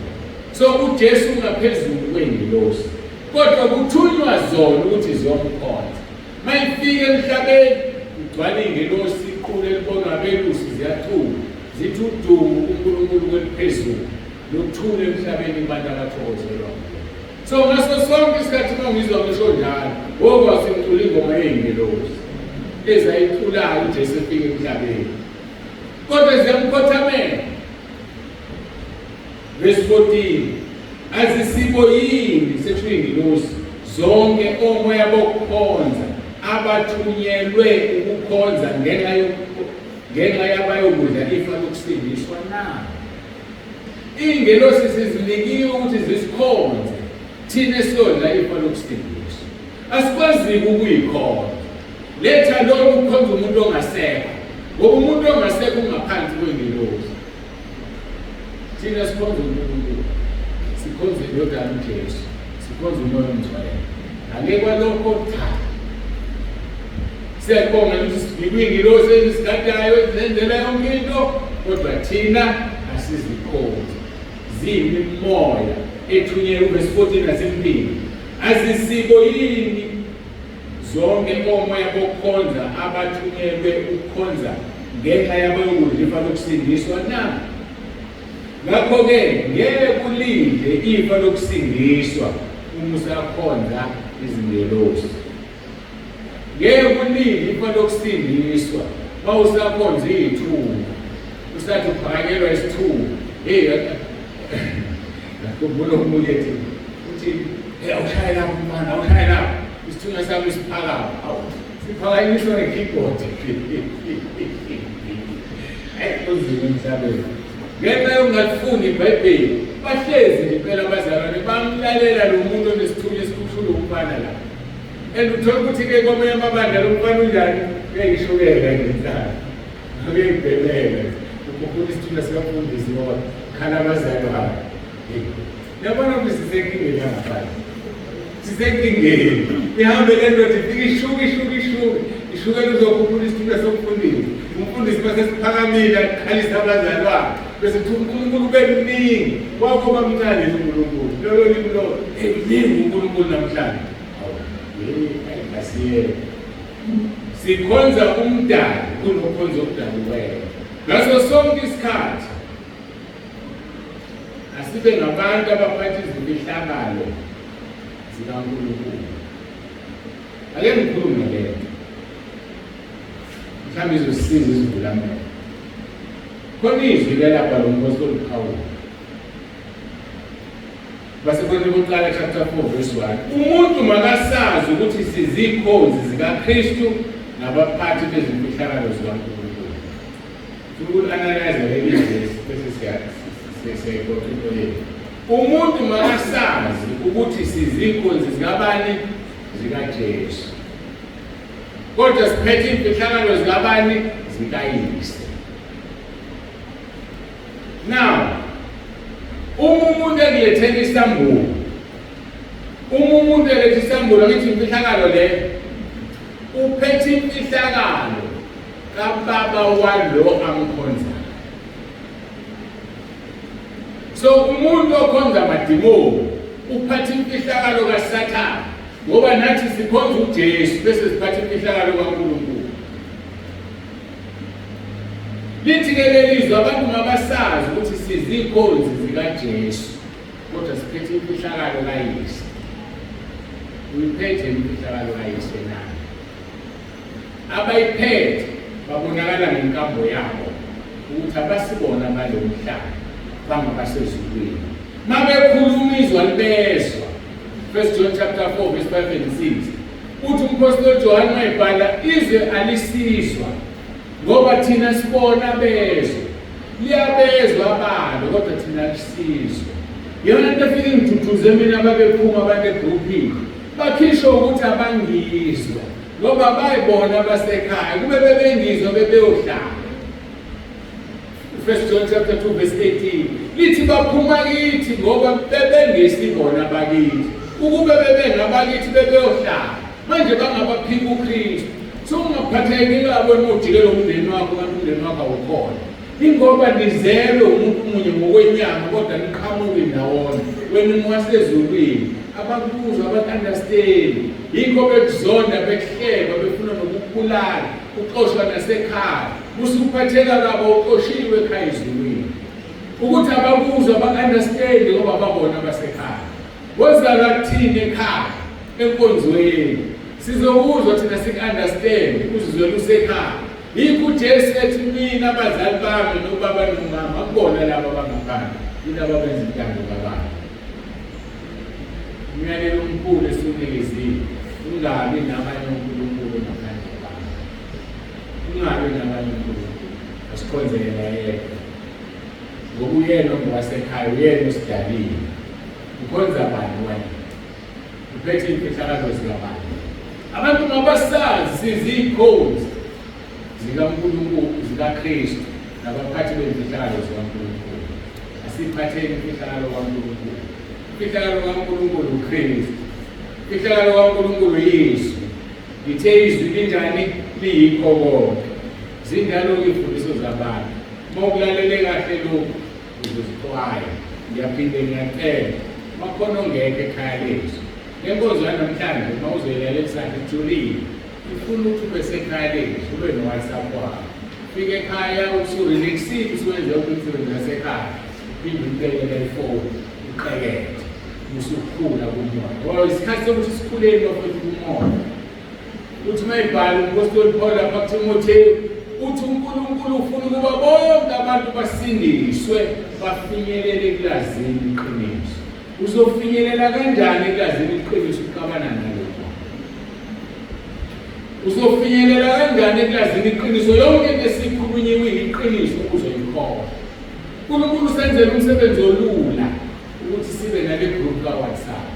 A: So uJesu ungaphezulu kwey'ngelosi, kodwa kuthunywa zona ukuthi ziyomkhonza. Mayifika emhlabeni kugcwala iy'ngelosi, iqulu elibonwa abelusi, ziyacula zithi udumo kuNkulunkulu kweliphezulu nokuthula emhlabeni kubantu abathokozelwa nguye. So ngaso sonke isikhathi uma ngizwa ngisho njalo, wokwazi ngicula ingoma yey'ngelosi ezayiculayo uJesu efika emhlabeni, kodwa ziyamkhothamela. Verse 14, azisibo yini, sekusho iy'ngilosi zonke, omoya bokukhonza abathunyelwe ukukhonza ngenxa yabayokudla ifa lokusindiswa na? Iy'ngelosi sizinikiwe ukuthi zisikhonze thina esiyodla ifa lokusindiswa. Asikwazi ukuyikhonza. Letha lokhu ukukhonza umuntu ongasekho, ngoba umuntu ongasekho ungaphansi kwengelosi. Thina sikhonza uNkulunkulu, sikhonza iNdodana uJesu, sikhonza uMoya oNgcwele. Ngale kwalokho cha. Siyabonga ukuthi sinikwe ingilosi ezisigadayo ezenzela yonke into, kodwa thina asizikhonzi. Ziyimimoya ethunyelwe, verse 14 nasempini. Azisibo yini zonke omoya bokukhonza abathunyelwe ukukhonza ngenxa yabayokudla ifa lokusindiswa na? Ngakho-ke ngeke kulinde ifa lokusindiswa uma usakhonza izingelosi. Ngeke kulinde ifa lokusindiswa uma usakhonza iy'thuba, usathi uphakanyelwa isithuba. Hey, ngakhumbula omunye ethi uthi, hey, awushaye lapho mfana, awushaye lapho, isithunywa sami siphakama. Awu, siphakanyiswa nge-keyboard. Hayi, kunzima emhlabeni. Ngenxa yokungalifundi iBhayibheli, bahlezi nje impela abazalwane bamlalela lo muntu onesithunywa esikhushula umfana la. And uthola ukuthi-ke kwamanye amabandla lo mfana unjani? Uyayishukela nje inhlalo. Uyayibhemela. Ukhuphula isithunywa sikamfundisi ngoba khala abazali bakhe. Yabona ukuthi sisenkingeni yangaphandle. Sisenkingeni. Ihambe le ndoda ifike ishuke ishuke ishuke. Ishukela uzokhuphula isithunywa somfundisi. Umfundisi bese siphakamile akhalisa abazali bakhe. Bese kuthi uNkulunkulu ube mningi. Wakho bamncane uNkulunkulu. Lolo limi lo. Hey, mningi uNkulunkulu namhlanje. Hawu, hey, asiyeke. Sikhonza umdali kunokhonza okudaliweyo. Ngaso sonke isikhathi asibe ngabantu abaphatha izimfihlakalo zikaNkulunkulu. Ake ngikhulume le nto, mhlawumbe izosiza izivula amehlo. Khona izwi lelapha lo mphostoli uPawulu Basekorinte bokuqala chapter 4 verse 1. Umuntu makasazi ukuthi sizikhonzi zikaKristu nabaphathi bezimfihlakalo zikaNkulunkulu. Funa uku-analyze leli vesi bese siyayiqoqa into yethu. Umuntu makasazi ukuthi sizikhonzi zikabani? ZikaJesu. Kodwa siphethe imfihlakalo zikabani? ZikaYise. Now, uma umuntu ekulethela isambulo, uma umuntu eletha isambulo, ngithi imfihlakalo le, uphethe imfihlakalo kababa walo amkhonzayo. So umuntu okhonza amadimoni uphatha imfihlakalo kaSathane, ngoba nathi sikhonza uJesu bese siphatha imfihlakalo kaNkulunkulu. Lithi-ke leli zwi, abantu mabasazi ukuthi sizikhonzi zikaJesu, kodwa siphethe imfihlakalo kaYise. Uyiphethe imfihlakalo kaYise na? Abayiphethe babonakala ngenkambo yabo ukuthi abasibona balo mhlaba, bangabasezulwini. Mabekhuluma izwa libezwa. 1 John chapter 4 verse 5 and 6. Uthi umphostoli Johane wayebhala, izwe alisizwa ngoba thina sibona bezwe, liyabezwa abalo kodwa thina alisizwa. Yona nto efike ingiduduze mina, babephuma abantu egruphini bakhishwa ukuthi abangizwa ngoba bayibona abasekhaya, kube bebengizwa bebeyohlala. First John chapter 2 verse 18 lithi baphuma kithi ngoba bebengesibona bakithi. Ukube bebengabakithi bebeyohlala. Manje bangabaphika uKristu. So ungaphatheki kabi wena ujikela umndeni wakho kanti umndeni wakho awukhona. Ingoba nizelwe umuntu munye ngokwenyama kodwa niqhamuke ndawonye. Wena ungowasezulwini. Abakuzwa abaku-understand. Yikho bekuzonda bekuhleba befuna nokukubulala. Uxoshwa nasekhaya. Usuphatheka kabi uxoshiwe ekhaya ezulwini. Ukuthi abakuzwa abaku-understand ngoba babona abasekhaya. Wozalwa kuthini ekhaya enkonzweni. Sizokuzwa thina siku-understand uzizwela usekhaya. Yikho uJesu ethi mina abazali bami nobaba nomama akubona laba abangaphandle yilaba abenza intando kababa. Umyalelo omkhulu esiwunikezile ungabi nabanye onkulunkulu ngaphandle kwami. Ungabi nabanye onkulunkulu asikhonze yena yedwa. Ngoba uyena ongowasekhaya uyena osidalile. Ukhonza bani wena? Uphethe imfihlakalo zikabani? Abantu mabasazi sizikhonzi zikaNkulunkulu zikaKristu nabaphathi bemfihlakalo zikaNkulunkulu. Asiphatheni imfihlakalo kaNkulunkulu. Imfihlakalo kaNkulunkulu uKristu. Imfihlakalo kaNkulunkulu yizwi. Ngithe izwi linjani? Liyikho konke. Zinjalo izimfundiso zabantu. Uma ukulalele kahle lokhu uzozixwaya. Ngiyaphinde ngiyacela makhona ongekho ekhaya lethu. Le nkonzo yanamhlanje uma uzoyilalelisa ijulile ifuna ukuthi ube sekhaya lethu ube no-WhatsApp wakho. Fika ekhaya usurelaxile usuwenze yonke imisebenzi yasekhaya uphinde ubekele ifoni uqekethe usukhula kumoya. Ngoba isikhathi sokuthi sikhuleni bafethu kumoya. Uthi uma ebhala umpostoli Paul lapha kuTimothewu uthi uNkulunkulu ufuna ukuba bonke abantu basindiswe bafinyelele ekulazini iqiniso. Uzofinyelela kanjani ekulazini iqiniso uxabana nalokho? Uzofinyelela kanjani ekulazini iqiniso? Yonke into esikhulunyiwe iqiniso uzoyikholwa. uNkulunkulu usenzela umsebenzi olula ukuthi sibe nale group ka-WhatsApp.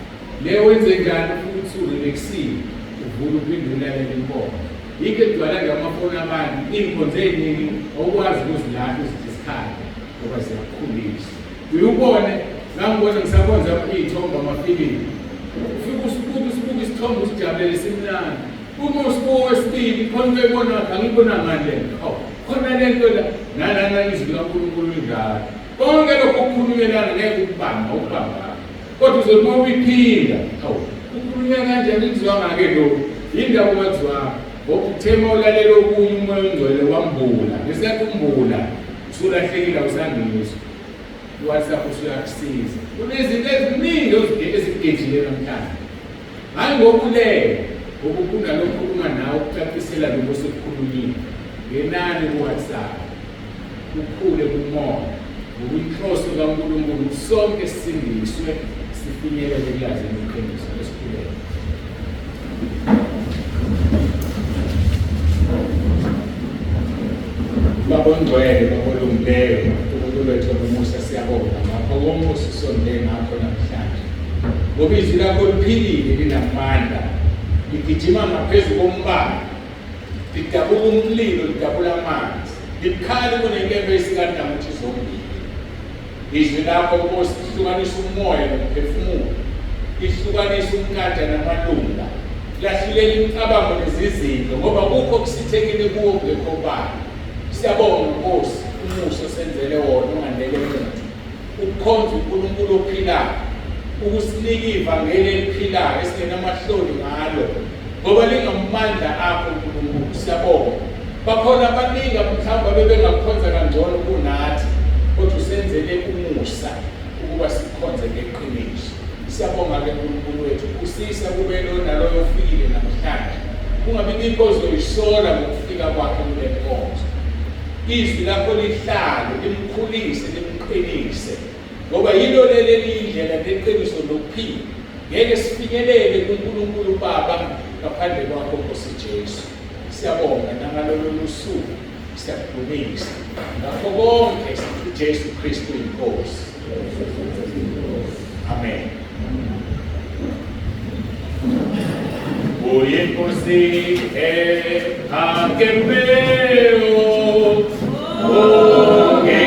A: Le wenze njani futhi urelaxile uvula uphinde ulalele inkonzo. Yikho ekugcwala nje amafoni abantu iy'nkonzo ey'ningi awukwazi ukuzilahla uzidiskhathi ngoba ziyakukhulisa. Uye ubone ngangibona ngisakhonza iy'thombe amafilimu ufike usibuke usibuke isithombe usijabulele simnandi uma usibuka wesibili khona into oyibona angiyibona ngani le nto hawu khona le nto la nalana izwi likaNkulunkulu linjalo konke lokho okukhulunyelana ngeke ukubamba ukubamba Kodwa uzothi uma uyiphinda, hawu, ukhulunywa kanjani ngizwanga-ke lokhu? Yindaba ungakuzwanga. Ngoba uthe uma ulalela okunye umoya ongcwele wambula. Ngesikhathi umbula, usulahlekile awusangizwa. I-WhatsApp usuyakusiza. Kunezinto eziningi ezikugejile namhlanje. Hhayi ngokulele, ngoba kunalokhuluma nawe ukucacisela lokhu osekukhulunyiwe. Ngenani ku-WhatsApp. Ukhule kumoya ngokuyinhloso kaNkulunkulu sonke sisindiswe sifinyelele kulazini iqiniso esikhuleke. Baba ongcwele, Baba olungileyo, uNkulunkulu wethu onomusa, siyabonga ngakho konke osisonde ngakho namhlanje. Ngoba izwi lakho liphilile linamandla, ligijima ngaphezu kombane, lidabula umlilo, lidabula amanzi, libukhali kunenkemba esikantangothi zombili. Izwi lakho Nkosi lihlukanisa umoya nomphefumulo, lihlukanisa umnkantsha namalunga, lahlulela imicabango nezizindlo, ngoba kukho kusithekile kuwo kungekho bani. Siyabonga Nkosi umusa osenzele wona ongandele muntu, ukukhonza uNkulunkulu ophilayo, ukusinika ivangeli eliphilayo esingenamahloni ngalo, ngoba lingamandla akho uNkulunkulu. Siyabonga. Bakhona abaningi mhlawumbe abebengakhonza kangcono kunathi, kodwa usenzele umusa ukuba sikhonze ngeqiniso. Siyabonga-ke Nkulunkulu wethu, busisa kube lo naloyo ofikile namhlanje, kungabi bikho ozoyisola ngokufika kwakhe kule nkonzo. Izwi lakho lihlale limkhulise limqinise, ngoba yilo leli eliyindlela neqiniso nokuphila. Ngeke sifinyelele kuNkulunkulu Baba ngaphandle kwakho Nkosi Jesu. Siyabonga nangalolu lusuku, siyakudumisa ngakho konke, sithi uJesu Kristu iNkosi. Amen. UyiNkosi ephakemeyo, onge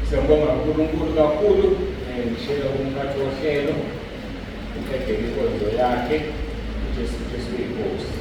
A: Siyabonga uNkulunkulu kakhulu ngishela umphathi wohlelo uqedele inkonzo yakhe uJesu Kristu inkosi.